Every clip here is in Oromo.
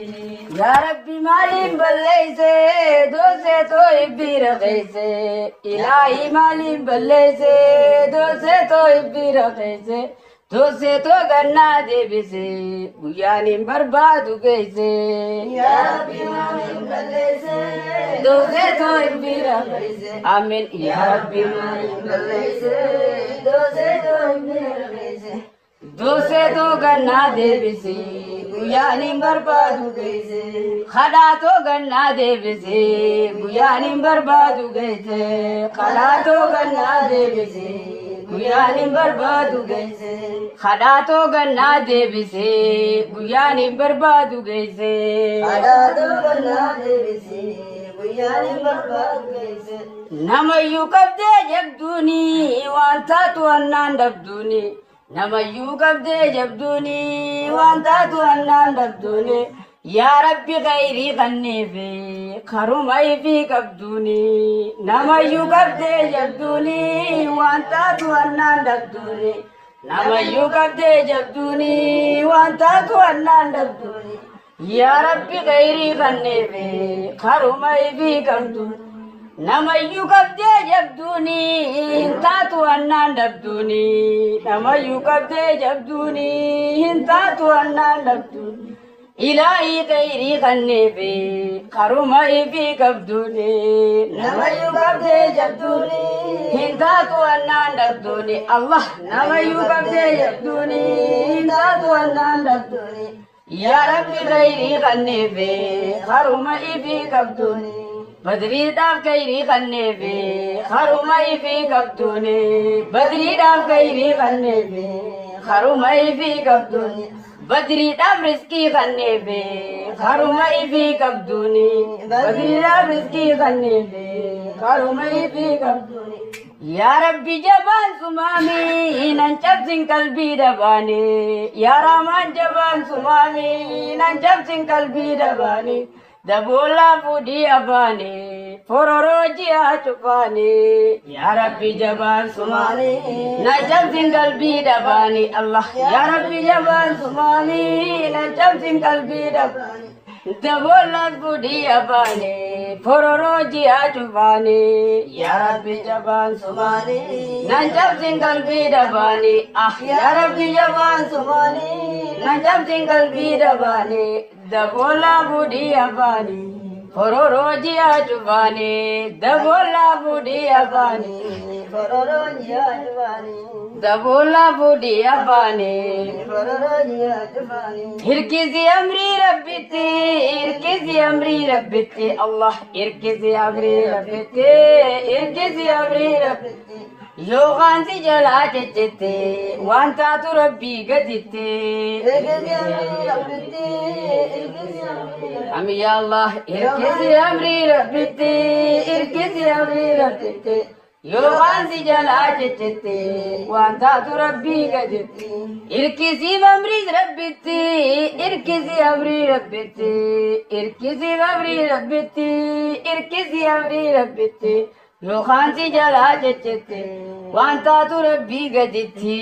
Yaa Rabbi maaliin balleeyse doosee too ibbiira keeyse Ilaahi maaliin balleeyse doosee too ibbiira keeyse doosee too gannaa deebise guyyaan hin barbaadu geeyse Yaa Rabbi maaliin balleeyse doosee too ibbiira keeyse Amiin. Yaa Rabbi maaliin balleeyse doosee too ibbiira keeyse doosee too gannaa deebise guyyaan hin barbaadu geeyse kadhaatoo gannaa deebise guyyaan hin barbaadu geeyse kadhaatoo gannaa deebise guyyaan hin barbaadu geeyse kadhaatoo gannaa deebise guyyaan hin barbaadu geeyse Kadhaatoo gannaa deebise guyyaan hin barbaadu geesse. Namayyuu qabdee jabduuni waan taatu annaan dhabduuni. Namayyuu qabdee jabduuni waan taatu annaan dhabduuni. Yaa Rabbi khayrii kanneefi karuma ifii qabduuni. Namayyuu qabdee jabduuni waan taatu annaan dhabduuni. Namayyuu qabdee jabduuni waan taatu annaan dhabduuni. Yaa Rabbi khayrii kanneefi karuma ifii qabduuni. Namayyuu qabdee jabduuni hin taatu annaan dhabduuni. Namayyuu qabdee jabduuni hin taatu annaan dhabduuni. Ilaahii khayrii kanneefi karuma ifii qabduuni. Namayyuu qabdee jabduuni hin taatu annaan dhabduuni. Allah namayyuu qabdee jabduuni hin taatu annaan dhabduuni. Yaa Rabbi khayrii kanneefi karuma ifii qabduuni. Badriidhaaf khayrii kanneefi karuma ifii qabduuni. Badriidhaaf khayrii kanneefi karuma ifii qabduuni. Badriidhaaf riskii kanneefi karuma ifii qabduuni. Badriidhaaf riskii kanneefi karuma ifii qabduuni. Yaa Rabbi jabaan sumaami nan cabsin qalbii dhabaani. Yaa Rahmaan jabaan sumaami nan cabsin qalbii dhabaani. Daboolaa fuudhii afaani fororoo ji'a cufaani. Yaa Rabbi jabaan sumaami nan cabsin qalbii dhabaani. Allah yaa Rabbi jabaan sumaami nan cabsin qalbii dhabaani. Daboolaa fuudhii afaani fororoo ji'a cufaani. Yaa Rabbi jabaan sumaani nan cabsin qalbii dhabaani. Ah yaa Rabbi jabaan sumaani nan cabsin qalbii dhabaani. Daboolaa fuudhii afaani fororoo ji'a cufaani. Daboolaa fuudhii afaani Fororoo ji'a cufaani. daboolaa fuudhii afaani. Fororoo ji'a cufaani. Hirkisi amrii rabbitti, hirkisi amrii rabbitti, Allah hirkisi amrii rabbitti, hirkisi amrii rabbitti. Yookaan si jalaa ceccetti, waan taatu rabbii gaditti. Irkisi amrii rabbitti irkisi amrii rabbitti. Ami ya Allah, hirkisi amrii rabbitti, hirkisi amrii rabbitti. Yookaan si jalaa ceccetti, waan taatu rabbii gaditti. Irkisii amrii rabbitti, irkisii amrii rabbitti, irkisii amrii rabbitti, irkisii amrii rabbitti. Yookaan si jalaa ceccetti, waan taatu rabbii gaditti.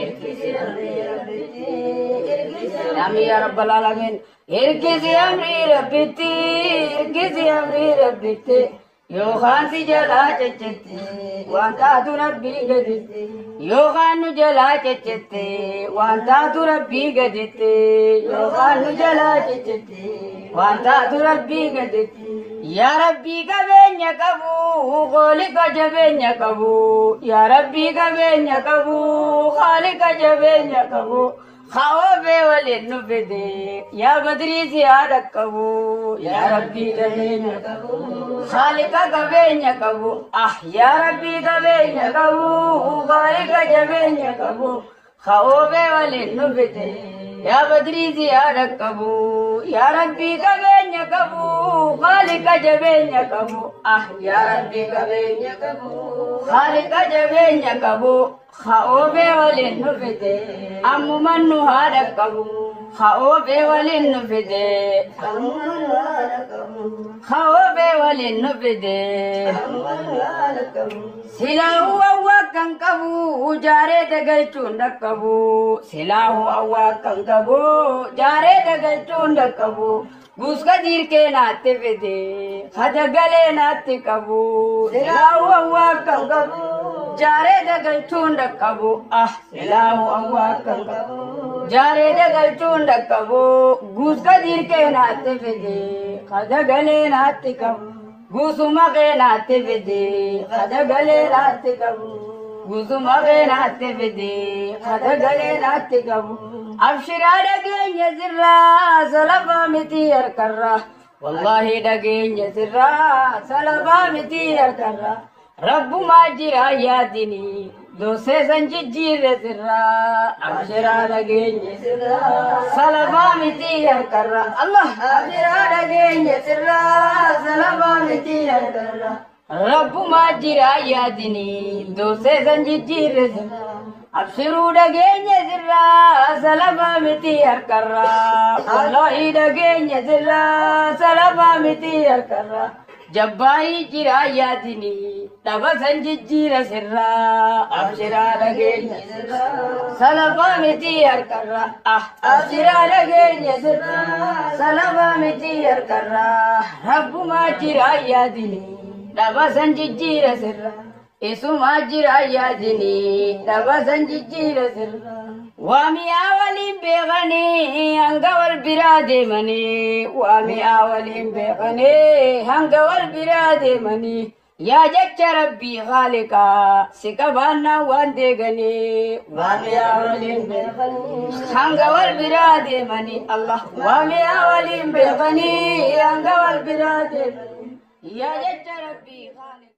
Irkisii amrii rabbitti, irkisii Amin ya rabbal alamin. Irkisii amrii rabbitti, irkisii amrii rabbitti. Yookaan si jalaa ceccetti, waan taatu rabbii gaditti. Yookaan nu jalaa ceccetti, waan taatu rabbii gaditti. Yookaan nu jalaa ceccetti, waan taatu rabbii gaditti. Yaa Rabbii qabeenya qabu, Khaliqa jabeenya qabu. Yaa Rabbii qabeenya qabu, Khaliqa jabeenya qabu. Kaoobee waliin nu fide, yaa Badrii si haadha qabu. Yaa Rabbii qabeenya qabu, Khaliqa qabeenya qabu. Ah yaa Rabbii qabeenya qabu, Khaliqa jabeenya qabu. Kaoobee waliin nu fide, yaa Badrii si haadha qabu. Yaa Rabbii qabeenya qabu, Khaliqa jabeenya qabu. Ah yaa Rabbii qabeenya qabu, Khaliqa jabeenya qabu. Kaoobee waliin nu fide, ammuman nu haadha qabu. Haobe waliin nu fide. Haobe waliin nu fide. Silaahu awwaa kan qabu jaaree dagalchuun dhaqqabu. Silaahu awwaa kan qabu jaaree dagalchuun dhaqqabu. Guuska diirkee naatti fide hadagalee naatti qabu. Silaahu awwaa kan qabu jaaree dagalchuun dhaqqabu. Ah silaahu awwaa kan qabu jaaree dagalchuun dhaqqabu. Guuska diirkee naatti fide hadagalee naatti qabu. Guusuma kee naatti fide hadagalee naatti qabu. Guusuma kee naatti fide hadagalee naatti qabu. Abshiraa dhageenya sirraa salafaa miti harkarraa. Wallaahi dhageenya sirraa salafaa miti harkarraa. Rabbumaa jira yaadini doosee san jijjiirre sirraa. Abshiraa dhageenya sirraa salafaa miti harkarraa. Allah abshiraa dhageenya sirraa salafaa miti harkarraa. Rabbumaa jira yaadini doosee san jijjiirre sirraa. Abshiruu dhageenya sirraa salafaa miti harkarraa. Wallaahi dhageenya sirraa salafaa miti harkarraa. Jabbaayii jira yaadini dhaba san jijjiira sirraa. Abshiraa dhageenya sirraa salafaa miti harkarraa. Ah abshiraa dhageenya sirraa salafaa miti harkarraa. Rabbumaa jira yaadini dhaba san jijjiira sirraa. Isuma jira yaadini dhaba san jijjiira sirraa. Waa mi'aa waliin beekanii hanga wal biraa deemanii. Waa mi'aa waliin beekanii hanga wal biraa deemanii. Yaa jecha rabbii khaaliqaa si qabaannaa waan deeganii. Waa mi'aa waliin beekanii hanga wal biraa deemanii. Allah waa mi'aa waliin beekanii hanga wal biraa deemanii. Yaa jecha rabbii khaaliqaa.